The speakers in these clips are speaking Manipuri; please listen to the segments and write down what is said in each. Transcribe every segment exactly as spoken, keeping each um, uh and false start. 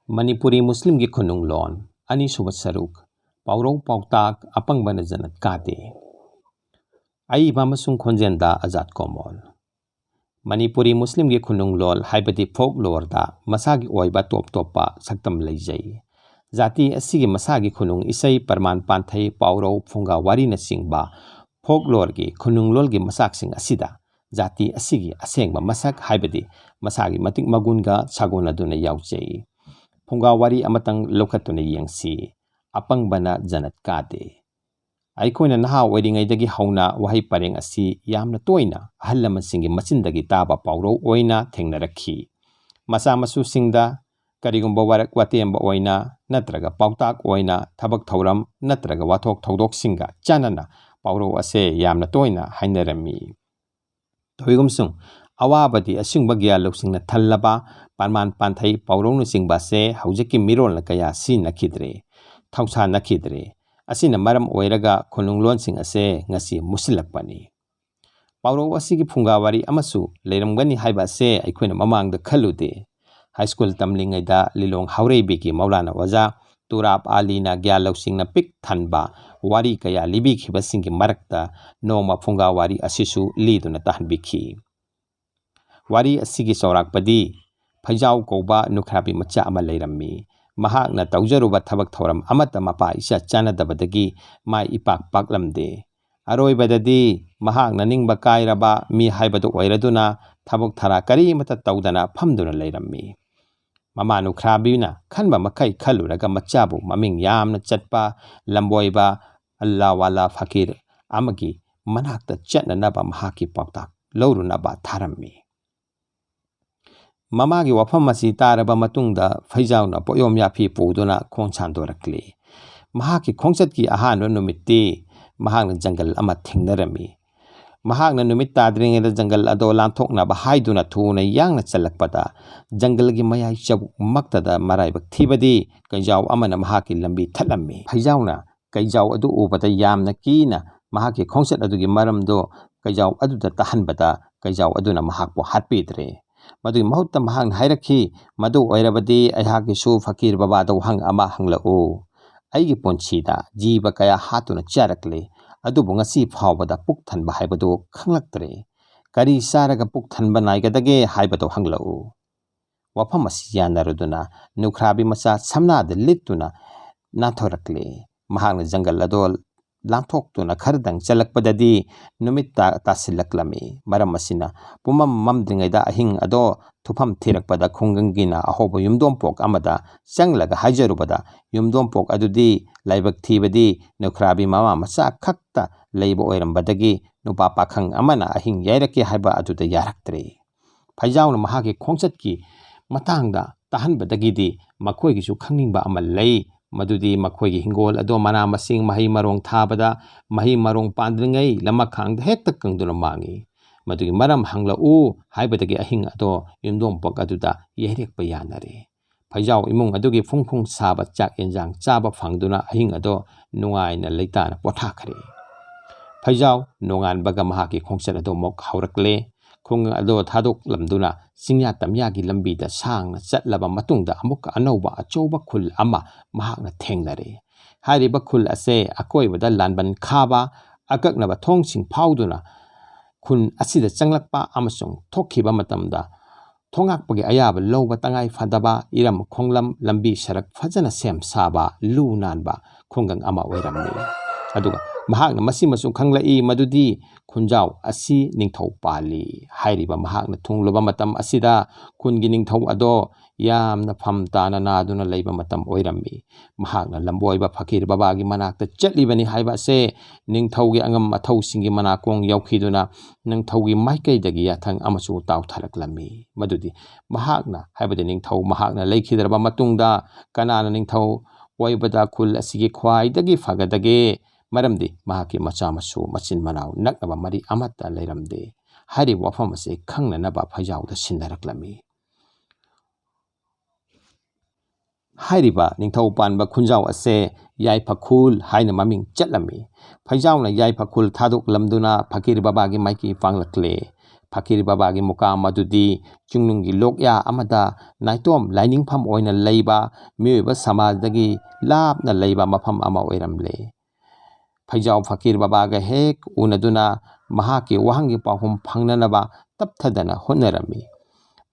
ꯃꯅꯤꯄꯨꯔꯤ ꯃꯨꯁꯂꯤꯝꯒꯤ ꯈꯨꯅꯨꯡ ꯂꯣꯟ, ꯑꯅꯤꯁꯨꯕ ꯁꯔꯨꯛ, ꯄꯥꯎꯔꯧ ꯄꯥꯎꯇꯥꯛ, ꯑꯄꯪꯕꯅ ꯖꯟꯅꯠ ꯀꯥꯗꯦ꯫ ꯑꯏꯕ ꯑꯃꯁꯨꯡ ꯈꯣꯟꯖꯦꯜꯗ ꯑꯖꯥꯠ ꯀꯣꯃꯣꯜ꯫ ꯃꯅꯤꯄꯨꯔꯤ ꯃꯨꯁꯂꯤꯝꯒꯤ ꯈꯨꯅꯨꯡ ꯂꯣꯟ ꯍꯥꯏꯕꯗꯤ ꯐꯣꯛ ꯂꯣꯔꯗ ꯃꯁꯥꯒꯤ ꯑꯣꯏꯕ ꯇꯣꯞ ꯇꯣꯞꯄ ꯁꯛꯇꯝ ꯂꯩꯖꯩ꯫ ꯖꯥꯇꯤ ꯑꯁꯤꯒꯤ ꯃꯁꯥꯒꯤ ꯈꯨꯅꯨꯡ ꯏꯁꯩ, ꯄ꯭ꯔꯃꯥꯟ ꯄꯥꯟꯊꯩ, ꯄꯥꯎꯔꯧ, ꯐꯨꯡꯒꯥ ꯋꯥꯔꯤꯅꯆꯤꯡꯕ ꯐꯣꯛ ꯂꯣꯔꯒꯤ ꯈꯨꯅꯨꯡ ꯂꯣꯟꯒꯤ ꯃꯆꯥꯛꯁꯤꯡ ꯑꯁꯤꯗ ꯖꯥꯇꯤ ꯑꯁꯤꯒꯤ ꯑꯁꯦꯡꯕ ꯃꯁꯛ ꯍꯥꯏꯕꯗꯤ ꯃꯁꯥꯒꯤ ꯃꯇꯤꯛ ꯃꯒꯨꯟꯒ ꯁꯥꯒꯣꯟꯅꯗꯨꯅ ꯌꯥꯎꯖꯩ꯫ ꯐꯨꯡꯒꯥ ꯋꯥꯔꯤ ꯑꯃꯇꯪ ꯂꯧꯈꯠꯇꯨꯅ ꯌꯦꯡꯁꯤ꯫ ꯑꯄꯪꯕꯅ ꯖꯟꯅꯠ ꯀꯥꯗꯦ꯫ ꯑꯩꯈꯣꯏꯅ ꯅꯍꯥ ꯑꯣꯏꯔꯤꯉꯩꯗꯒꯤ ꯍꯧꯅ ꯋꯥꯍꯩ ꯄꯔꯦꯡ ꯑꯁꯤ ꯌꯥꯝꯅ ꯇꯣꯏꯅ ꯑꯍꯜ ꯂꯃꯟꯁꯤꯡꯒꯤ ꯃꯆꯤꯟꯗꯒꯤ ꯇꯥꯕ ꯄꯥꯎꯔꯧ ꯑꯣꯏꯅ ꯊꯦꯡꯅꯔꯛꯈꯤ꯫ ꯃꯆꯥ ꯃꯁꯨꯁꯤꯡꯗ ꯀꯔꯤꯒꯨꯝꯕ ꯋꯥꯔꯛ ꯋꯥꯇꯦꯝꯕ ꯑꯣꯏꯅ ꯅꯠꯇ꯭ꯔꯒ ꯄꯥꯎꯇꯥꯛ ꯑꯣꯏꯅ ꯊꯕꯛ ꯊꯧꯔꯝ ꯅꯠꯇ꯭ꯔꯒ ꯋꯥꯊꯣꯛ ꯊꯧꯗꯣꯛꯁꯤꯡꯒ ꯆꯥꯟꯅꯅ ꯄꯥꯎꯔꯧ ꯑꯁꯦ ꯌꯥꯝꯅ ꯇꯣꯏꯅ ꯍꯥꯏꯅꯔꯝꯃꯤ꯫ ꯇꯧꯏꯒꯨꯝꯁꯨꯡ, ꯑꯋꯥꯕꯗꯤ ꯑꯁꯤꯒꯨꯝꯕ ꯒ꯭ꯌꯥꯟ ꯂꯧꯁꯤꯡꯅ ꯊꯜꯂꯕ ꯄ꯭ꯔꯃꯥꯟ ꯄꯥꯟꯊꯩ ꯄꯥꯎꯔꯧꯅꯆꯤꯡꯕ ꯑꯁꯦ ꯍꯧꯖꯤꯛꯀꯤ ꯃꯤꯔꯣꯜꯅ ꯀꯌꯥ ꯁꯤꯖꯤꯟꯅꯈꯤꯗ꯭ꯔꯦ, ꯊꯧꯁꯥꯅꯈꯤꯗ꯭ꯔꯦ꯫ ꯑꯁꯤꯅ ꯃꯔꯝ ꯑꯣꯏꯔꯒ ꯈꯨꯅꯨꯡ ꯂꯣꯟꯁꯤꯡ ꯑꯁꯦ ꯉꯁꯤ ꯃꯨꯁꯤꯜꯂꯛꯄꯅꯤ꯫ ꯄꯥꯎꯔꯧ ꯑꯁꯤꯒꯤ ꯐꯨꯡꯒꯥ ꯋꯥꯔꯤ ꯑꯃꯁꯨ ꯂꯩꯔꯝꯒꯅꯤ ꯍꯥꯏꯕ ꯑꯁꯦ ꯑꯩꯈꯣꯏꯅ ꯃꯃꯥꯡꯗ ꯈꯜꯂꯨꯗꯦ꯫ ꯍꯥꯏ ꯁ꯭ꯀꯨꯜ ꯇꯝꯂꯤꯉꯩꯗ ꯂꯤꯂꯣꯡ ꯍꯥꯎꯔꯩꯕꯤꯒꯤ ꯃꯧꯂꯥꯅꯥ ꯑꯣꯖꯥ ꯇꯨꯔꯥꯞ ꯑꯂꯤꯅ ꯒ꯭ꯌꯥꯟ ꯂꯧꯁꯤꯡꯅ ꯄꯤꯛ ꯊꯟꯕ ꯋꯥꯔꯤ ꯀꯌꯥ ꯂꯤꯕꯤꯈꯤꯕꯁꯤꯡꯒꯤ ꯃꯔꯛꯇ ꯅꯣꯡꯃ ꯐꯨꯡꯒꯥ ꯋꯥꯔꯤ ꯑꯁꯤꯁꯨ ꯂꯤꯗꯨꯅ ꯇꯥꯍꯟꯕꯤꯈꯤ꯫ ꯋꯥꯔꯤ ꯑꯁꯤꯒꯤ ꯆꯥꯎꯔꯥꯛꯄꯗꯤ, ꯐꯩꯖꯥꯎ ꯀꯧꯕ ꯅꯨꯈ꯭ꯔꯥꯕꯤ ꯃꯆꯥ ꯑꯃ ꯂꯩꯔꯝꯃꯤ꯫ ꯃꯍꯥꯛꯅ ꯇꯧꯖꯔꯨꯕ ꯊꯕꯛ ꯊꯧꯔꯝ ꯑꯃꯠꯇ ꯃꯄꯥ ꯏꯆꯥ ꯆꯥꯟꯅꯗꯕꯗꯒꯤ ꯃꯥꯏ ꯏꯄꯥꯛ ꯄꯥꯛꯂꯝꯗꯦ꯫ ꯑꯔꯣꯏꯕꯗꯗꯤ ꯃꯍꯥꯛꯅ ꯅꯤꯡꯕ ꯀꯥꯏꯔꯕ ꯃꯤ ꯍꯥꯏꯕꯗꯨ ꯑꯣꯏꯔꯗꯨꯅ ꯊꯕꯛ ꯊꯔꯥ ꯀꯔꯤꯃꯠꯇ ꯇꯧꯗꯅ ꯐꯝꯗꯨꯅ ꯂꯩꯔꯝꯃꯤ꯫ ꯃꯃꯥ ꯅꯨꯈ꯭ꯔꯥꯕꯤꯅ ꯈꯟꯕ ꯃꯈꯩ ꯈꯜꯂꯨꯔꯒ ꯃꯆꯥꯕꯨ ꯃꯃꯤꯡ ꯌꯥꯝꯅ ꯆꯠꯄ ꯂꯝꯕꯣꯏꯕ ꯑꯜꯂꯥꯋꯥꯂꯥ ꯐꯀꯤꯔ ꯑꯃꯒꯤ ꯃꯅꯥꯛꯇ ꯆꯠꯅꯅꯕ ꯃꯍꯥꯛꯀꯤ ꯄꯥꯎꯇꯥꯛ ꯂꯧꯔꯨꯅꯕ ꯊꯥꯔꯝꯃꯤ꯫ ꯃꯃꯥꯒꯤ ꯋꯥꯐꯝ ꯑꯁꯤ ꯇꯥꯔꯕ ꯃꯇꯨꯡꯗ ꯐꯩꯖꯥꯎꯅ ꯄꯣꯠꯌꯣꯝ ꯌꯥꯐꯤ ꯄꯨꯗꯨꯅ ꯈꯣꯡ ꯁꯥꯟꯗꯣꯔꯛꯂꯤ꯫ ꯃꯍꯥꯛꯀꯤ ꯈꯣꯡꯆꯠꯀꯤ ꯑꯍꯥꯟꯕ ꯅꯨꯃꯤꯠꯇꯤ ꯃꯍꯥꯛꯅ ꯖꯪꯒꯜ ꯑꯃ ꯊꯦꯡꯅꯔꯝꯃꯤ꯫ ꯃꯍꯥꯛꯅ ꯅꯨꯃꯤꯠ ꯇꯥꯗ꯭ꯔꯤꯉꯩꯗ ꯖꯪꯒꯜ ꯑꯗꯣ ꯂꯥꯟꯊꯣꯛꯅꯕ ꯍꯥꯏꯗꯨꯅ ꯊꯨꯅ ꯌꯥꯡꯅ ꯆꯠꯂꯛꯄꯗ, ꯖꯪꯒꯜꯒꯤ ꯃꯌꯥꯏ ꯆꯕꯨꯛꯃꯛꯇꯗ ꯃꯔꯥꯏꯕꯛ ꯊꯤꯕꯗꯤ ꯀꯩꯖꯥꯎ ꯑꯃꯅ ꯃꯍꯥꯛꯀꯤ ꯂꯝꯕꯤ ꯊꯠꯂꯝꯃꯤ꯫ ꯐꯩꯖꯥꯎꯅ ꯀꯩꯖꯥꯎ ꯑꯗꯨ ꯎꯕꯗ ꯌꯥꯝꯅ ꯀꯤꯅ ꯃꯍꯥꯛꯀꯤ ꯈꯣꯡꯆꯠ ꯑꯗꯨꯒꯤ ꯃꯔꯝꯗꯣ ꯀꯩꯖꯥꯎ ꯑꯗꯨꯗ ꯇꯥꯍꯟꯕꯗ, ꯀꯩꯖꯥꯎ ꯑꯗꯨꯅ ꯃꯍꯥꯛꯄꯨ ꯍꯥꯠꯄꯤꯗ꯭ꯔꯦ꯫ ꯃꯗꯨꯒꯤ ꯃꯍꯨꯠꯇ ꯃꯍꯥꯛꯅ ꯍꯥꯏꯔꯛꯈꯤ, "ꯃꯗꯨ ꯑꯣꯏꯔꯕꯗꯤ ꯑꯩꯍꯥꯛꯀꯤꯁꯨ ꯐꯀꯤꯔ ꯕꯕꯥꯗ ꯋꯥꯍꯪ ꯑꯃ ꯍꯪꯂꯛꯎ꯫ ꯑꯩꯒꯤ ꯄꯨꯟꯁꯤꯗ ꯖꯤꯕ ꯀꯌꯥ ꯍꯥꯠꯇꯨꯅ ꯆꯥꯔꯛꯂꯦ, ꯑꯗꯨꯕꯨ ꯉꯁꯤ ꯐꯥꯎꯕꯗ ꯄꯨꯛ ꯊꯟꯕ ꯍꯥꯏꯕꯗꯨ ꯈꯪꯂꯛꯇ꯭ꯔꯦ꯫ ꯀꯔꯤ ꯆꯥꯔꯒ ꯄꯨꯛ ꯊꯟꯕ ꯅꯥꯏꯒꯗꯒꯦ ꯍꯥꯏꯕꯗꯨ ꯍꯪꯂꯛꯎ"꯫ ꯋꯥꯐꯝ ꯑꯁꯤ ꯌꯥꯅꯔꯗꯨꯅ ꯅꯨꯈ꯭ꯔꯥꯕꯤ ꯃꯆꯥ ꯁꯝꯅꯥꯗ ꯂꯤꯠꯇꯨꯅ ꯅꯥꯟꯊꯣꯔꯛꯂꯦ꯫ ꯃꯍꯥꯛꯅ ꯖꯪꯒꯜ ꯑꯗꯣ ꯂꯥꯟꯊꯣꯛꯇꯨꯅ ꯈꯔꯗꯪ ꯆꯠꯂꯛꯄꯗꯗꯤ ꯅꯨꯃꯤꯠ ꯇꯥ-, ꯇꯥꯁꯤꯜꯂꯛꯂꯝꯃꯤ꯫ ꯃꯔꯝ ꯑꯁꯤꯅ ꯄꯨꯃꯝ ꯃꯝꯗ꯭ꯔꯤꯉꯩꯗ ꯑꯍꯤꯡ ꯑꯗꯣ ꯊꯨꯞꯐꯝ ꯊꯤꯔꯛꯄꯗ ꯈꯨꯡꯒꯪꯒꯤꯅ ꯑꯍꯧꯕ ꯌꯨꯝꯗꯣꯡꯄꯣꯛ ꯑꯃꯗ ꯆꯪꯂꯒ ꯍꯥꯏꯖꯔꯨꯕꯗ, ꯌꯨꯝꯗꯣꯡꯄꯣꯛ ꯑꯗꯨꯗꯤ ꯂꯥꯏꯕꯛ ꯊꯤꯕꯗꯤ ꯅꯨꯈ꯭ꯔꯥꯕꯤ ꯃꯃꯥ ꯃꯆꯥ ꯈꯛꯇ ꯂꯩꯕ ꯑꯣꯏꯔꯝꯕꯗꯒꯤ ꯅꯨꯄꯥ ꯄꯥꯈꯪ ꯑꯃꯅ ꯑꯍꯤꯡ ꯌꯥꯏꯔꯛꯀꯦ ꯍꯥꯏꯕ ꯑꯗꯨꯗ ꯌꯥꯔꯛꯇ꯭ꯔꯦ꯫ ꯐꯩꯖꯥꯎꯅ ꯃꯍꯥꯛꯀꯤ ꯈꯣꯡꯆꯠꯀꯤ ꯃꯇꯥꯡꯗ ꯇꯥꯍꯟꯕꯗꯒꯤꯗꯤ ꯃꯈꯣꯏꯒꯤꯁꯨ ꯈꯪꯅꯤꯡꯕ ꯑꯃ ꯂꯩ, ꯃꯗꯨꯗꯤ ꯃꯈꯣꯏꯒꯤ ꯍꯤꯡꯒꯣꯜ ꯑꯗꯣ ꯃꯅꯥ ꯃꯁꯤꯡ, ꯃꯍꯩ ꯃꯔꯣꯡ ꯊꯥꯕꯗ ꯃꯍꯩ ꯃꯔꯣꯡ ꯄꯥꯟꯗ꯭ꯔꯤꯉꯩ ꯂꯃꯈꯥꯡꯗ ꯍꯦꯛꯇ ꯀꯪꯗꯨꯅ ꯃꯥꯡꯏ꯫ ꯃꯗꯨꯒꯤ ꯃꯔꯝ ꯍꯪꯂꯛꯎ ꯍꯥꯏꯕꯗꯒꯤ ꯑꯍꯤꯡ ꯑꯗꯣ ꯌꯨꯝꯗꯣꯡꯄꯣꯛ ꯑꯗꯨꯗ ꯌꯩꯔꯦꯛꯄ ꯌꯥꯅꯔꯦ꯫ ꯐꯩꯖꯥꯎ ꯏꯃꯨꯡ ꯑꯗꯨꯒꯤ ꯐꯨꯡ ꯐꯨꯡ ꯁꯥꯕ ꯆꯥꯛ ꯌꯦꯟꯖꯥꯡ ꯆꯥꯕ ꯐꯪꯗꯨꯅ ꯑꯍꯤꯡ ꯑꯗꯣ ꯅꯨꯡꯉꯥꯏꯅ ꯂꯩꯇꯥꯅ ꯄꯣꯊꯥꯈ꯭ꯔꯦ꯫ ꯐꯩꯖꯥꯎ ꯅꯣꯡꯉꯥꯟꯕꯒ ꯃꯍꯥꯛꯀꯤ ꯈꯣꯡꯆꯠ ꯑꯗꯨ ꯑꯃꯨꯛ ꯍꯧꯔꯛꯂꯦ꯫ ꯈꯨꯡꯒꯪ ꯑꯗꯣ ꯊꯥꯗꯣꯛꯂꯝꯗꯨꯅ ꯆꯤꯡꯌꯥ ꯇꯝꯌꯥꯒꯤ ꯂꯝꯕꯤꯗ ꯁꯥꯡꯅ ꯆꯠꯂꯕ ꯃꯇꯨꯡꯗ ꯑꯃꯨꯛꯀ ꯑꯅꯧꯕ ꯑꯆꯧꯕ ꯈꯨꯜ ꯑꯃ ꯃꯍꯥꯛꯅ ꯊꯦꯡꯅꯔꯦ꯫ ꯍꯥꯏꯔꯤꯕ ꯈꯨꯜ ꯑꯁꯦ ꯑꯀꯣꯏꯕꯗ ꯂꯥꯟꯕꯟ ꯈꯥꯕ, ꯑꯀꯛꯅꯕ ꯊꯣꯡꯁꯤꯡ ꯐꯥꯎꯗꯨꯅ ꯈꯨꯟ ꯑꯁꯤꯗ ꯆꯪꯂꯛꯄ ꯑꯃꯁꯨꯡ ꯊꯣꯛꯈꯤꯕ ꯃꯇꯝꯗ ꯊꯣꯉꯥꯛꯄꯒꯤ ꯑꯌꯥꯕ ꯂꯧꯕ ꯇꯉꯥꯏ ꯐꯗꯕ, ꯏꯔꯝ ꯈꯣꯡꯂꯝ, ꯂꯝꯕꯤ ꯁꯔꯛ ꯐꯖꯅ ꯁꯦꯝ ꯁꯥꯕ, ꯂꯨ ꯅꯥꯟꯕ ꯈꯨꯡꯒꯪ ꯑꯃ ꯑꯣꯏꯔꯝꯃꯤ꯫ ꯑꯗꯨꯒ ꯃꯍꯥꯛꯅ ꯃꯁꯤꯃꯁꯨ ꯈꯪꯂꯛꯏ ꯃꯗꯨꯗꯤ ꯈꯨꯟꯖꯥꯎ ꯑꯁꯤ ꯅꯤꯡꯊꯧ ꯄꯥꯜꯂꯤ꯫ ꯍꯥꯏꯔꯤꯕ ꯃꯍꯥꯛꯅ ꯊꯨꯡꯂꯨꯕ ꯃꯇꯝ ꯑꯁꯤꯗ ꯈꯨꯟꯒꯤ ꯅꯤꯡꯊꯧ ꯑꯗꯣ ꯌꯥꯝꯅ ꯐꯝ ꯇꯥꯅ ꯅꯥꯗꯨꯅ ꯂꯩꯕ ꯃꯇꯝ ꯑꯣꯏꯔꯝꯃꯤ꯫ ꯃꯍꯥꯛꯅ ꯂꯝꯕꯣꯏꯕ ꯐꯀꯤꯔ ꯕꯕꯥꯒꯤ ꯃꯅꯥꯛꯇ ꯆꯠꯂꯤꯕꯅꯤ ꯍꯥꯏꯕ ꯑꯁꯦ ꯅꯤꯡꯊꯧꯒꯤ ꯑꯉꯝ ꯑꯊꯧꯁꯤꯡꯒꯤ ꯃꯅꯥꯀꯣꯡ ꯌꯧꯈꯤꯗꯨꯅ ꯅꯤꯡꯊꯧꯒꯤ ꯃꯥꯏꯀꯩꯗꯒꯤ ꯌꯥꯊꯪ ꯑꯃꯁꯨ ꯇꯥꯎꯊꯔꯛꯂꯝꯃꯤ꯫ ꯃꯗꯨꯗꯤ ꯃꯍꯥꯛꯅ, ꯍꯥꯏꯕꯗꯤ ꯅꯤꯡꯊꯧ ꯃꯍꯥꯛꯅ ꯂꯩꯈꯤꯗ꯭ꯔꯕ ꯃꯇꯨꯡꯗ ꯀꯅꯥꯅ ꯅꯤꯡꯊꯧ ꯑꯣꯏꯕꯗ ꯈꯨꯜ ꯑꯁꯤꯒꯤ ꯈ꯭ꯋꯥꯏꯗꯒꯤ ꯐꯒꯗꯒꯦ? ꯃꯔꯝꯗꯤ ꯃꯍꯥꯛꯀꯤ ꯃꯆꯥ ꯃꯁꯨ ꯃꯆꯤꯟ ꯃꯅꯥꯎ ꯅꯛꯅꯕ ꯃꯔꯤ ꯑꯃꯠꯇ ꯂꯩꯔꯝꯗꯦ꯫ ꯍꯥꯏꯔꯤꯕ ꯋꯥꯐꯝ ꯑꯁꯤ ꯈꯪꯅꯅꯕ ꯐꯩꯖꯥꯎꯗ ꯁꯤꯟꯅꯔꯛꯂꯝꯃꯤ꯫ ꯍꯥꯏꯔꯤꯕ ꯅꯤꯡꯊꯧ ꯄꯥꯟꯕ ꯈꯨꯟꯖꯥꯎ ꯑꯁꯦ ꯌꯥꯏꯐꯈꯨꯜ ꯍꯥꯏꯅ ꯃꯃꯤꯡ ꯆꯠꯂꯝꯃꯤ꯫ ꯐꯩꯖꯥꯎꯅ ꯌꯥꯏꯐꯈꯨꯜ ꯊꯥꯗꯣꯛꯂꯝꯗꯨꯅ ꯐꯀꯤꯔ ꯕꯕꯥꯒꯤ ꯃꯥꯏꯀꯩ ꯄꯥꯡꯂꯛꯂꯦ꯫ ꯐꯀꯤꯔ ꯕꯕꯥꯒꯤ ꯃꯨꯀꯥꯝ ꯑꯗꯨꯗꯤ ꯆꯤꯡꯅꯨꯡꯒꯤ ꯂꯣꯛꯌꯥ ꯑꯃꯗ ꯅꯥꯏꯇꯣꯝ ꯂꯥꯏꯅꯤꯡꯐꯝ ꯑꯣꯏꯅ ꯂꯩꯕ ꯃꯤꯑꯣꯏꯕ ꯁꯃꯥꯖꯗꯒꯤ ꯂꯥꯞꯅ ꯂꯩꯕ ꯃꯐꯝ ꯑꯃ ꯑꯣꯏꯔꯝꯂꯦ꯫ ꯐꯩꯖꯥꯎ ꯐꯀꯤꯔ ꯕꯕꯥꯒ ꯍꯦꯛ ꯎꯅꯗꯨꯅ ꯃꯍꯥꯛꯀꯤ ꯋꯥꯍꯪꯒꯤ ꯄꯥꯎꯈꯨꯝ ꯐꯪꯅꯅꯕ ꯇꯞꯊꯗꯅ ꯍꯣꯠꯅꯔꯝꯃꯤ꯫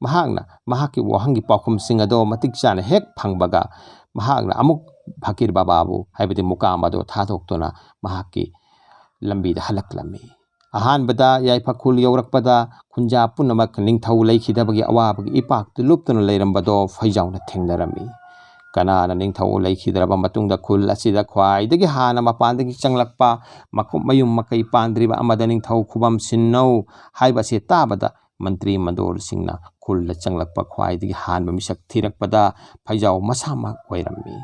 ꯃꯍꯥꯛꯅ ꯃꯍꯥꯛꯀꯤ ꯋꯥꯍꯪꯒꯤ ꯄꯥꯎꯈꯨꯝꯁꯤꯡ ꯑꯗꯣ ꯃꯇꯤꯛ ꯆꯥꯅ ꯍꯦꯛ ꯐꯪꯕꯒ ꯃꯍꯥꯛꯅ ꯑꯃꯨꯛ ꯐꯀꯤꯔ ꯕꯕꯥꯕꯨ, ꯍꯥꯏꯕꯗꯤ ꯃꯨꯀꯥꯝ ꯑꯗꯣ ꯊꯥꯗꯣꯛꯇꯨꯅ ꯃꯍꯥꯛꯀꯤ ꯂꯝꯕꯤꯗ ꯍꯜꯂꯛꯂꯝꯃꯤ꯫ ꯑꯍꯥꯟꯕꯗ ꯌꯥꯏꯐ ꯈꯨꯜ ꯌꯧꯔꯛꯄꯗ ꯈꯨꯟꯖꯥ ꯄꯨꯝꯅꯃꯛ ꯅꯤꯡꯊꯧ ꯂꯩꯈꯤꯗꯕꯒꯤ ꯑꯋꯥꯕꯒꯤ ꯏꯄꯥꯛꯇ ꯂꯨꯞꯇꯨꯅ ꯂꯩꯔꯝꯕꯗꯣ ꯐꯩꯖꯥꯎꯅ ꯊꯦꯡꯅꯔꯝꯃꯤ꯫ ꯀꯅꯥꯅ ꯅꯤꯡꯊꯧ ꯂꯩꯈꯤꯗ꯭ꯔꯕ ꯃꯇꯨꯡꯗ ꯈꯨꯜ ꯑꯁꯤꯗ ꯈ꯭ꯋꯥꯏꯗꯒꯤ ꯍꯥꯟꯅ ꯃꯄꯥꯟꯗꯒꯤ ꯆꯪꯂꯛꯄ ꯃꯀꯨꯞ ꯃꯌꯨꯝ ꯃꯀꯩ ꯄꯥꯟꯗ꯭ꯔꯤꯕ ꯑꯃꯗ ꯅꯤꯡꯊꯧ ꯈꯨꯕꯝ ꯁꯤꯟꯅꯧ ꯍꯥꯏꯕ ꯑꯁꯤ ꯇꯥꯕꯗ ꯃꯟꯇ꯭ꯔꯤ ꯃꯟꯗꯣꯜꯁꯤꯡꯅ ꯈꯨꯜꯗ ꯆꯪꯂꯛꯄ ꯈ꯭ꯋꯥꯏꯗꯒꯤ ꯍꯥꯟꯕ ꯃꯤꯁꯛ ꯊꯤꯔꯛꯄꯗ ꯐꯩꯖꯥꯎ ꯃꯁꯥꯃꯛ ꯑꯣꯏꯔꯝꯃꯤ꯫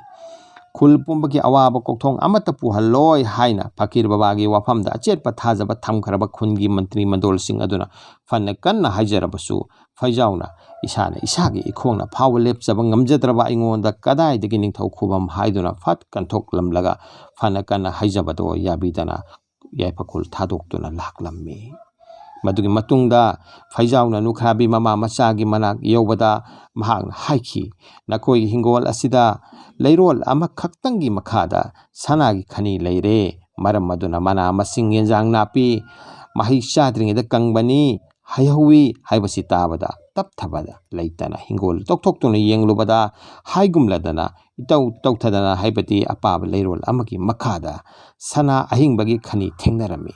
ꯈꯨꯜ ꯄꯨꯝꯕꯒꯤ ꯑꯋꯥꯕ ꯀꯣꯛꯊꯣꯡ ꯑꯃꯠꯇ ꯄꯨꯍꯜꯂꯣꯏ ꯍꯥꯏꯅ ꯐꯀꯤꯔ ꯕꯕꯥꯒꯤ ꯋꯥꯐꯝꯗ ꯑꯆꯦꯠꯄ ꯊꯥꯖꯕ ꯊꯝꯈ꯭ꯔꯕ ꯈꯨꯟꯒꯤ ꯃꯟꯇ꯭ꯔꯤ ꯃꯟꯗꯣꯜꯁꯤꯡ ꯑꯗꯨꯅ ꯐꯅ ꯀꯟꯅ ꯍꯥꯏꯖꯔꯕꯁꯨ ꯐꯩꯖꯥꯎꯅ ꯏꯁꯥꯅ ꯏꯁꯥꯒꯤ ꯏꯈꯣꯡꯅ ꯐꯥꯎꯕ ꯂꯦꯞꯆꯕ ꯉꯝꯖꯗ꯭ꯔꯕ ꯑꯩꯉꯣꯟꯗ ꯀꯗꯥꯏꯗꯒꯤ ꯅꯤꯡꯊꯧ ꯈꯨꯕꯝ ꯍꯥꯏꯗꯨꯅ ꯐꯠ ꯀꯟꯊꯣꯛꯂꯝꯂꯒ ꯐꯅ ꯀꯟꯅ ꯍꯥꯏꯖꯕꯗꯣ ꯌꯥꯕꯤꯗꯅ ꯌꯥꯏꯐ ꯈꯨꯜ ꯊꯥꯗꯣꯛꯇꯨꯅ ꯂꯥꯛꯂꯝꯃꯤ꯫ ꯃꯗꯨꯒꯤ ꯃꯇꯨꯡꯗ ꯐꯩꯖꯥꯎꯅ ꯅꯨꯈ꯭ꯔꯥꯕꯤ ꯃꯃꯥ ꯃꯆꯥꯒꯤ ꯃꯅꯥꯛ ꯌꯧꯕꯗ ꯃꯍꯥꯛꯅ ꯍꯥꯏꯈꯤ, "ꯅꯈꯣꯏꯒꯤ ꯍꯤꯡꯒꯣꯜ ꯑꯁꯤꯗ ꯂꯩꯔꯣꯜ ꯑꯃꯈꯛꯇꯪꯒꯤ ꯃꯈꯥꯗ ꯁꯅꯥꯒꯤ ꯈꯅꯤ ꯂꯩꯔꯦ꯫ ꯃꯔꯝ ꯑꯗꯨꯅ ꯃꯅꯥ ꯃꯁꯤꯡ, ꯌꯦꯟꯖꯥꯡ ꯅꯥꯄꯤ, ꯃꯍꯩ ꯆꯥꯗ꯭ꯔꯤꯉꯩꯗ ꯀꯪꯕꯅꯤ, ꯍꯩꯍꯧꯋꯤ" ꯍꯥꯏꯕꯁꯤ ꯇꯥꯕꯗ ꯇꯞꯊꯕꯗ ꯂꯩꯇꯅ ꯍꯤꯡꯒꯣꯜ ꯇꯧꯊꯣꯛꯇꯨꯅ ꯌꯦꯡꯂꯨꯕꯗ ꯍꯥꯏꯒꯨꯝꯂꯗꯅ ꯏꯇꯧ ꯇꯧꯊꯗꯅ, ꯍꯥꯏꯕꯗꯤ ꯑꯄꯥꯕ ꯂꯩꯔꯣꯜ ꯑꯃꯒꯤ ꯃꯈꯥꯗ ꯁꯅꯥ ꯑꯍꯤꯡꯕꯒꯤ ꯈꯅꯤ ꯊꯦꯡꯅꯔꯝꯃꯤ꯫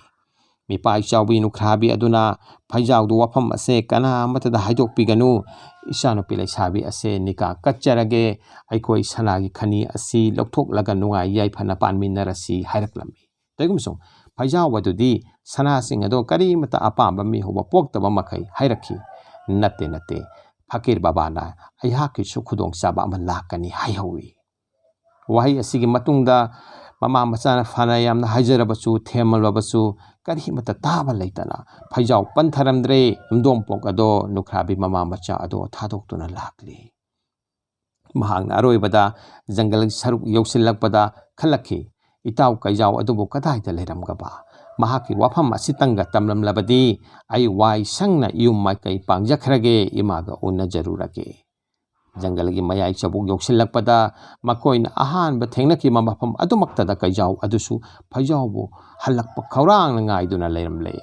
ꯃꯤꯄꯥꯏ ꯆꯥꯎꯕꯤ ꯅꯨꯈ꯭ꯔꯥꯕꯤ ꯑꯗꯨꯅ ꯐꯩꯖꯥꯎꯗꯨ ꯋꯥꯐꯝ ꯑꯁꯦ ꯀꯅꯥ ꯑꯃꯠꯇꯗ ꯍꯥꯏꯗꯣꯛꯄꯤꯒꯅꯨ꯫ ꯏꯆꯥꯅꯨꯄꯤ ꯂꯩꯁꯥꯕꯤ ꯑꯁꯦ ꯅꯤꯀꯥ ꯀꯠꯆꯔꯒꯦ, ꯑꯩꯈꯣꯏ ꯁꯅꯥꯒꯤ ꯈꯅꯤ ꯑꯁꯤ ꯂꯧꯊꯣꯛꯂꯒ ꯅꯨꯡꯉꯥꯏ ꯌꯥꯏꯐꯅ ꯄꯥꯟꯃꯤꯟꯅꯔꯁꯤ ꯍꯥꯏꯔꯛꯂꯝꯃꯤ꯫ ꯀꯩꯒꯨꯝꯕꯁꯨ ꯐꯩꯖꯥꯎ ꯑꯗꯨꯗꯤ ꯁꯅꯥꯁꯤꯡ ꯑꯗꯣ ꯀꯔꯤꯃꯠꯇ ꯑꯄꯥꯝꯕ ꯃꯤꯍꯧꯕ ꯄꯣꯛꯇꯕ ꯃꯈꯩ ꯍꯥꯏꯔꯛꯈꯤ, "ꯅꯠꯇꯦ, ꯅꯠꯇꯦ, ꯐꯀꯤꯔ ꯕꯕꯥꯅ ꯑꯩꯍꯥꯛꯀꯤꯁꯨ ꯈꯨꯗꯣꯡꯆꯥꯕ ꯑꯃ ꯂꯥꯛꯀꯅꯤ ꯍꯥꯏꯍꯧꯋꯤ"꯫ ꯋꯥꯍꯩ ꯑꯁꯤꯒꯤ ꯃꯇꯨꯡꯗ ꯃꯃꯥ ꯃꯆꯥꯅ ꯐꯅ ꯌꯥꯝꯅ ꯍꯥꯏꯖꯔꯕꯁꯨ, ꯊꯦꯝꯂꯕꯁꯨ ꯀꯔꯤꯃꯠꯇ ꯇꯥꯕ ꯂꯩꯇꯅ ꯐꯩꯖꯥꯎ ꯄꯟꯊꯔꯝꯗ꯭ꯔꯦ꯫ ꯏꯝꯗꯣꯝꯄꯣꯛ ꯑꯗꯣ ꯅꯨꯈ꯭ꯔꯥꯕꯤ ꯃꯃꯥ ꯃꯆꯥ ꯑꯗꯣ ꯊꯥꯗꯣꯛꯇꯨꯅ ꯂꯥꯛꯂꯤ꯫ ꯃꯍꯥꯛꯅ ꯑꯔꯣꯏꯕꯗ ꯖꯪꯒꯜꯒꯤ ꯁꯔꯨꯛ ꯌꯧꯁꯤꯜꯂꯛꯄꯗ ꯈꯜꯂꯛꯈꯤ, "ꯏꯇꯥꯎ ꯀꯩꯖꯥꯎ ꯑꯗꯨꯕꯨ ꯀꯗꯥꯏꯗ ꯂꯩꯔꯝꯒꯕ?" ꯃꯍꯥꯛꯀꯤ ꯋꯥꯐꯝ ꯑꯁꯤꯇꯪꯒ ꯇꯝꯂꯝꯂꯕꯗꯤ ꯑꯩ ꯋꯥꯏ ꯁꯪꯅ ꯏꯌꯨꯝ ꯃꯥꯏꯀꯩ ꯄꯥꯡꯖꯈ꯭ꯔꯒꯦ, ꯏꯃꯥꯒ ꯎꯅꯖꯔꯨꯔꯒꯦ꯫ ꯖꯪꯒꯜꯒꯤ ꯃꯌꯥꯏ ꯆꯕꯨꯛ ꯌꯧꯁꯤꯜꯂꯛꯄꯗ ꯃꯈꯣꯏꯅ ꯑꯍꯥꯟꯕ ꯊꯦꯡꯅꯈꯤꯕ ꯃꯐꯝ ꯑꯗꯨꯃꯛꯇꯗ ꯀꯩꯖꯥꯎ ꯑꯗꯨꯁꯨ ꯐꯩꯖꯥꯎꯕꯨ ꯍꯜꯂꯛꯄ ꯈꯧꯔꯥꯡꯅ ꯉꯥꯏꯗꯨꯅ ꯂꯩꯔꯝꯂꯦ꯫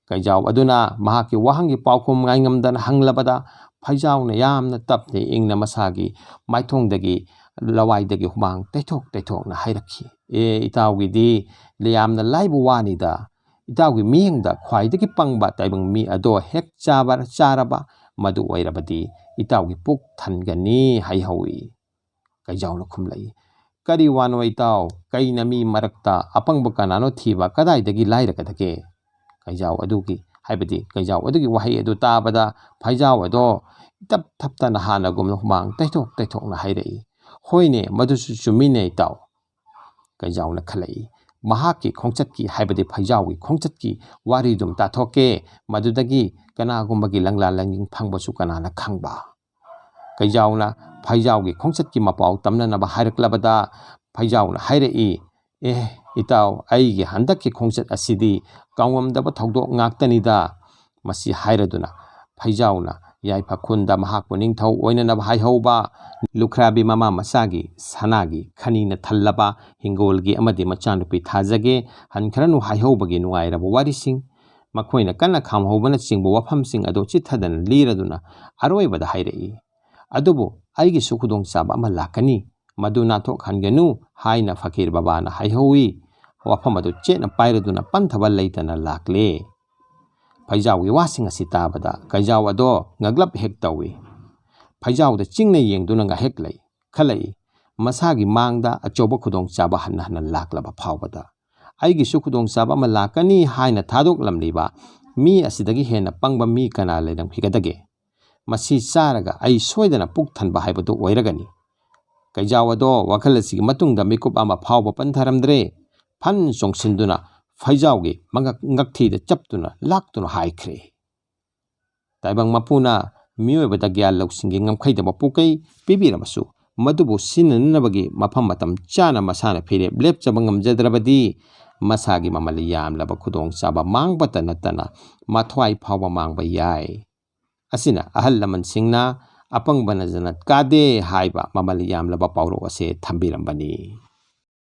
ꯀꯩꯖꯥꯎ ꯑꯗꯨꯅ ꯃꯍꯥꯛꯀꯤ ꯋꯥꯍꯪꯒꯤ ꯄꯥꯎꯈꯨꯝ ꯉꯥꯏꯉꯝꯗꯅ ꯍꯪꯂꯕꯗ ꯐꯩꯖꯥꯎꯅ ꯌꯥꯝꯅ ꯇꯞꯅ ꯏꯪꯅ ꯃꯁꯥꯒꯤ ꯃꯥꯏꯊꯣꯡꯗꯒꯤ, ꯂꯋꯥꯏꯗꯒꯤ ꯍꯨꯃꯥꯡ ꯇꯩꯊꯣꯛ ꯇꯩꯊꯣꯛꯅ ꯍꯥꯏꯔꯛꯈꯤ, "ꯑꯦ, ꯏꯇꯥꯎꯒꯤꯗꯤ ꯌꯥꯝꯅ ꯂꯥꯏꯕ ꯋꯥꯅꯤꯗ꯫ ꯏꯇꯥꯎꯒꯤ ꯃꯤꯠꯌꯦꯡꯗ ꯈ꯭ꯋꯥꯏꯗꯒꯤ ꯄꯪꯕ ꯇꯥꯏꯕꯪ ꯃꯤ ꯑꯗꯣ ꯍꯦꯛ ꯆꯥꯕ, ꯆꯥꯔꯕ, ꯃꯗꯨ ꯑꯣꯏꯔꯕꯗꯤ ꯏꯇꯥꯎꯒꯤ ꯄꯨꯛ ꯊꯟꯒꯅꯤ" ꯍꯥꯏꯍꯧꯏ꯫ ꯀꯩꯖꯥꯎꯅ ꯈꯨꯝꯂꯛꯏ, "ꯀꯔꯤ ꯋꯥꯅꯣ ꯏꯇꯥꯎ? ꯀꯩꯅ ꯃꯤ ꯃꯔꯛꯇ ꯑꯄꯪꯕ ꯀꯅꯥꯅꯣ ꯊꯤꯕ ꯀꯗꯥꯏꯗꯒꯤ ꯂꯥꯏꯔꯒꯗꯒꯦ?" ꯀꯩꯖꯥꯎ ꯑꯗꯨꯒꯤ, ꯍꯥꯏꯕꯗꯤ ꯀꯩꯖꯥꯎ ꯑꯗꯨꯒꯤ ꯋꯥꯍꯩ ꯑꯗꯨ ꯇꯥꯕꯗ ꯐꯩꯖꯥꯎ ꯑꯗꯣ ꯏꯇꯞ ꯊꯞꯇꯅ ꯍꯥꯟꯅꯒꯨꯝꯅ ꯍꯨꯃꯥꯡ ꯇꯩꯊꯣꯛ ꯇꯩꯊꯣꯛꯅ ꯍꯥꯏꯔꯛꯏ, "ꯍꯣꯏꯅꯦ, ꯃꯗꯨꯁꯨ ꯆꯨꯝꯃꯤꯅꯦ ꯏꯇꯥꯎ"꯫ ꯀꯩꯖꯥꯎꯅ ꯈꯜꯂꯛꯏ, ꯃꯍꯥꯛꯀꯤ ꯈꯣꯡꯆꯠꯀꯤ, ꯍꯥꯏꯕꯗꯤ ꯐꯩꯖꯥꯎꯒꯤ ꯈꯣꯡꯆꯠꯀꯤ ꯋꯥꯔꯤꯗꯨꯝ ꯇꯥꯊꯣꯛꯀꯦ, ꯃꯗꯨꯗꯒꯤ ꯀꯅꯥꯒꯨꯝꯕꯒꯤ ꯂꯪꯂꯥ ꯂꯪꯖꯤꯡ ꯐꯪꯕꯁꯨ ꯀꯅꯥꯅ ꯈꯪꯕ꯫ ꯀꯩꯖꯥꯎꯅ ꯐꯩꯖꯥꯎꯒꯤ ꯈꯣꯡꯆꯠꯀꯤ ꯃꯄꯥꯎ ꯇꯝꯅꯅꯕ ꯍꯥꯏꯔꯛꯂꯕꯗ ꯐꯩꯖꯥꯎꯅ ꯍꯥꯏꯔꯛꯏ, "ꯑꯦ ꯏꯇꯥꯎ, ꯑꯩꯒꯤ ꯍꯟꯗꯛꯀꯤ ꯈꯣꯡꯆꯠ ꯑꯁꯤꯗꯤ ꯀꯥꯎꯉꯝꯗꯕ ꯊꯧꯗꯣꯛ ꯉꯥꯛꯇꯅꯤꯗ"꯫ ꯃꯁꯤ ꯍꯥꯏꯔꯗꯨꯅ ꯐꯩꯖꯥꯎꯅ ꯌꯥꯏꯐ ꯈꯨꯟꯗ ꯃꯍꯥꯛꯄꯨ ꯅꯤꯡꯊꯧ ꯑꯣꯏꯅꯅꯕ ꯍꯥꯏꯍꯧꯕ, ꯂꯨꯈ꯭ꯔꯥꯕꯤ ꯃꯃꯥ ꯃꯆꯥꯒꯤ ꯁꯅꯥꯒꯤ ꯈꯅꯤꯅ ꯊꯜꯂꯕ ꯍꯤꯡꯒꯣꯜꯒꯤ ꯑꯃꯗꯤ ꯃꯆꯥꯅꯨꯄꯤ ꯊꯥꯖꯒꯦ ꯍꯟꯈ꯭ꯔꯅꯨ ꯍꯥꯏꯍꯧꯕꯒꯤ ꯅꯨꯡꯉꯥꯏꯔꯕ ꯋꯥꯔꯤꯁꯤꯡ, ꯃꯈꯣꯏꯅ ꯀꯟꯅ ꯈꯥꯝꯍꯧꯕꯅꯆꯤꯡꯕ ꯋꯥꯐꯝꯁꯤꯡ ꯑꯗꯨ ꯆꯤꯠꯊꯗꯅ ꯂꯤꯔꯗꯨꯅ ꯑꯔꯣꯏꯕꯗ ꯍꯥꯏꯔꯛꯏ, "ꯑꯗꯨꯕꯨ ꯑꯩꯒꯤꯁꯨ ꯈꯨꯗꯣꯡꯆꯥꯕ ꯑꯃ ꯂꯥꯛꯀꯅꯤ, ꯃꯗꯨ ꯅꯥꯟꯊꯣꯛꯍꯟꯒꯅꯨ" ꯍꯥꯏꯅ ꯐꯀꯤꯔ ꯕꯕꯥꯅ ꯍꯥꯏꯍꯧꯏ꯫ ꯋꯥꯐꯝ ꯑꯗꯨ ꯆꯦꯠꯅ ꯄꯥꯏꯔꯗꯨꯅ ꯄꯟꯊꯕ ꯂꯩꯇꯅ ꯂꯥꯛꯂꯦ꯫ ꯐꯩꯖꯥꯎꯒꯤ ꯋꯥꯁꯤꯡ ꯑꯁꯤ ꯇꯥꯕꯗ ꯀꯩꯖꯥꯎ ꯑꯗꯣ ꯉꯛꯂꯞ ꯍꯦꯛ ꯇꯧꯏ꯫ ꯐꯩꯖꯥꯎꯗ ꯆꯤꯡꯅ ꯌꯦꯡꯗꯨꯅ ꯉꯥꯏꯍꯦꯛ ꯂꯩ꯫ ꯈꯜꯂꯛꯏ, ꯃꯁꯥꯒꯤ ꯃꯥꯡꯗ ꯑꯆꯧꯕ ꯈꯨꯗꯣꯡꯆꯥꯕ ꯍꯟꯅ ꯍꯟꯅ ꯂꯥꯛꯂꯕ ꯐꯥꯎꯕꯗ ꯑꯩꯒꯤꯁꯨ ꯈꯨꯗꯣꯡꯆꯥꯕ ꯑꯃ ꯂꯥꯛꯀꯅꯤ ꯍꯥꯏꯅ ꯊꯥꯗꯣꯛꯂꯝꯂꯤꯕ ꯃꯤ ꯑꯁꯤꯗꯒꯤ ꯍꯦꯟꯅ ꯄꯪꯕ ꯃꯤ ꯀꯅꯥ ꯂꯩꯔꯝꯈꯤꯒꯗꯒꯦ? ꯃꯁꯤ ꯆꯥꯔꯒ ꯑꯩ ꯁꯣꯏꯗꯅ ꯄꯨꯛ ꯊꯟꯕ ꯍꯥꯏꯕꯗꯨ ꯑꯣꯏꯔꯒꯅꯤ꯫ ꯀꯩꯖꯥꯎ ꯑꯗꯣ ꯋꯥꯈꯜ ꯑꯁꯤꯒꯤ ꯃꯇꯨꯡꯗ ꯃꯤꯀꯨꯞ ꯑꯃ ꯐꯥꯎꯕ ꯄꯟꯊꯔꯝꯗ꯭ꯔꯦ꯫ ꯐꯟ ꯆꯣꯡꯁꯤꯟꯗꯨꯅ ꯐꯩꯖꯥꯎꯒꯤ ꯃꯉꯛ ꯉꯛꯊꯤꯗ ꯆꯞꯇꯨꯅ ꯂꯥꯛꯇꯨꯅ ꯍꯥꯏꯈ꯭ꯔꯦ꯫ ꯇꯥꯏꯕꯪ ꯃꯄꯨꯅ ꯃꯤꯑꯣꯏꯕꯗ ꯒ꯭ꯌꯥꯟ ꯂꯧꯁꯤꯡꯒꯤ ꯉꯝꯈꯩꯗ ꯃꯄꯣꯛꯀꯩ ꯄꯤꯕꯤꯔꯕꯁꯨ, ꯃꯗꯨꯕꯨ ꯁꯤꯖꯤꯟꯅꯅꯕꯒꯤ ꯃꯐꯝ ꯃꯇꯝ ꯆꯥꯅ ꯃꯁꯥꯅ ꯐꯤꯔꯦꯞ ꯂꯦꯞꯆꯕ ꯉꯝꯖꯗ꯭ꯔꯕꯗꯤ, ꯃꯁꯥꯒꯤ ꯃꯃꯜ ꯌꯥꯝꯂꯕ ꯈꯨꯗꯣꯡꯆꯥꯕ ꯃꯥꯡꯕꯇ ꯅꯠꯇꯅ ꯃꯊ꯭ꯋꯥꯏ ꯐꯥꯎꯕ ꯃꯥꯡꯕ ꯌꯥꯏ꯫ ꯑꯁꯤꯅ ꯑꯍꯜ ꯂꯃꯟꯁꯤꯡꯅ "ꯑꯄꯪꯕꯅ ꯖꯅꯠ ꯀꯥꯗꯦ" ꯍꯥꯏꯕ ꯃꯃꯜ ꯌꯥꯝꯂꯕ ꯄꯥꯎꯔꯧ ꯑꯁꯦ ꯊꯝꯕꯤꯔꯝꯕꯅꯤ꯫